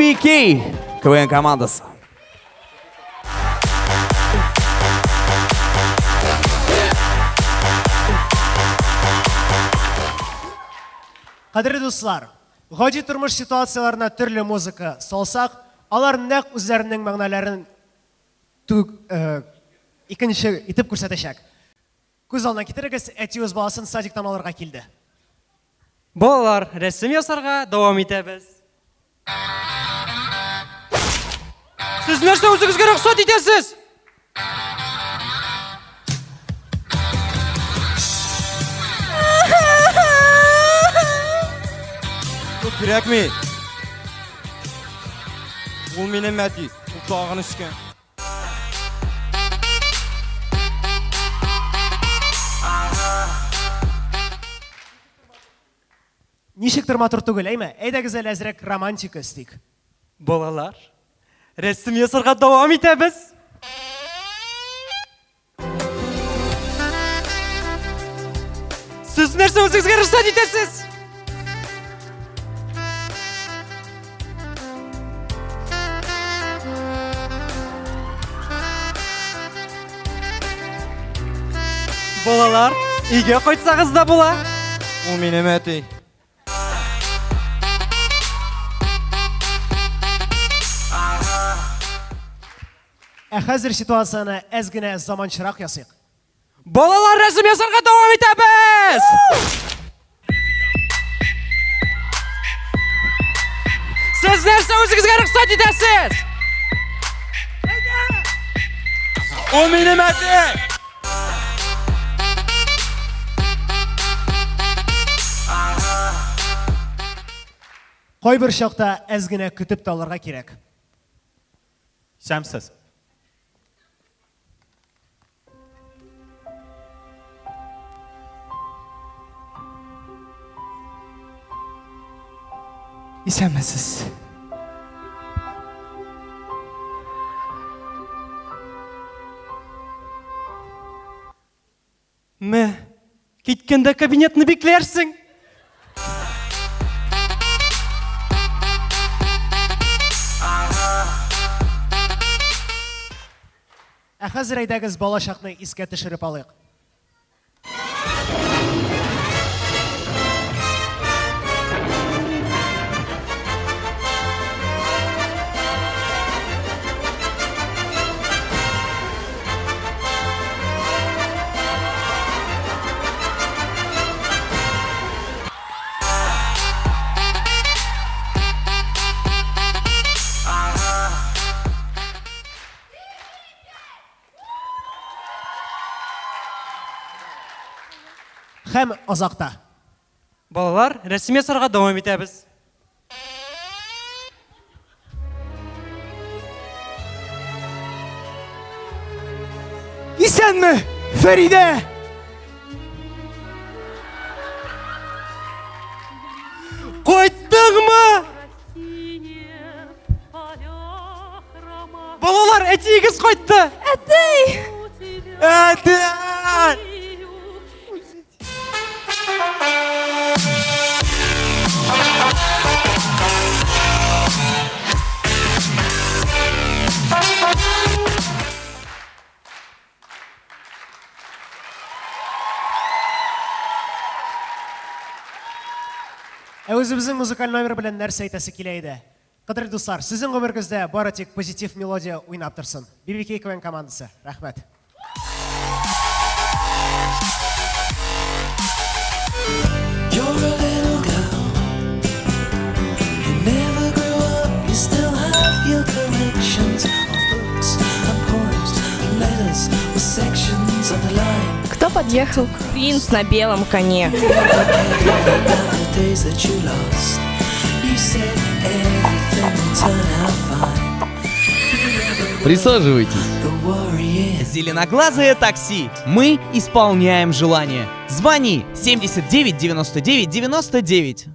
BBK КВН командасы. Кадерле дуслар, гади тормыш ситуацияләренә төрле музыка салсак, алар нәкъ үзләренең мәгънәләрен түг, э, икенче итеп күрсәтәчәк. Күз алдына китерегез, әти үз баласын садиктан алырга килде. Балалар, рәсем ясарга дәвам итәбез. Сез нәрсә үзегезгә рөхсәт итәсез? Бу кирәкми. Ул минем әти, ул тагын эчкән. Ничектер матур түгел, әйме? Әйдәгез әле әзрәк романтика өстик. Балалар, рәсем ясарга дәвам итәбез. Сез нәрсә үзегезгә рөхсәт итәсез? Балалар, өйгә кайтсагыз да була. Ул минем әти. Ә хәзер ситуацияне әз генә заманчарак ясыйк. Балалар, рәсем ясарга дәвам итәбез! Сез нәрсә үзегезгә рөхсәт итәсез? Ул минем әти! Кайбер чакта әз генә көтеп тә алырга кирәк. Исәнмесез. Исәнмесез. Мә, киткәндә кабинетны бикләрсең. Ә хәзер әйдәгез балачакны искә төшереп алыйк. Һәм азакта. Балалар, рәсем ясарга дәвам итәбез. Исәнме, Фәридә! Кайттыңмы? Балалар, әтиегез кайтты! Әти! Әти! Ә үзебезнең музыкаль номер белән нәрсә әйтәсе килә иде? Кадерле дуслар, сезнең гомергездә бары тик позитив мелодия уйнап торсын. BBK КВН командасы. Рәхмәт. Кто подъехал? Принц на белом коне. Присаживайтесь. Зеленоглазое такси. Мы исполняем желание. Звони 79 99 99.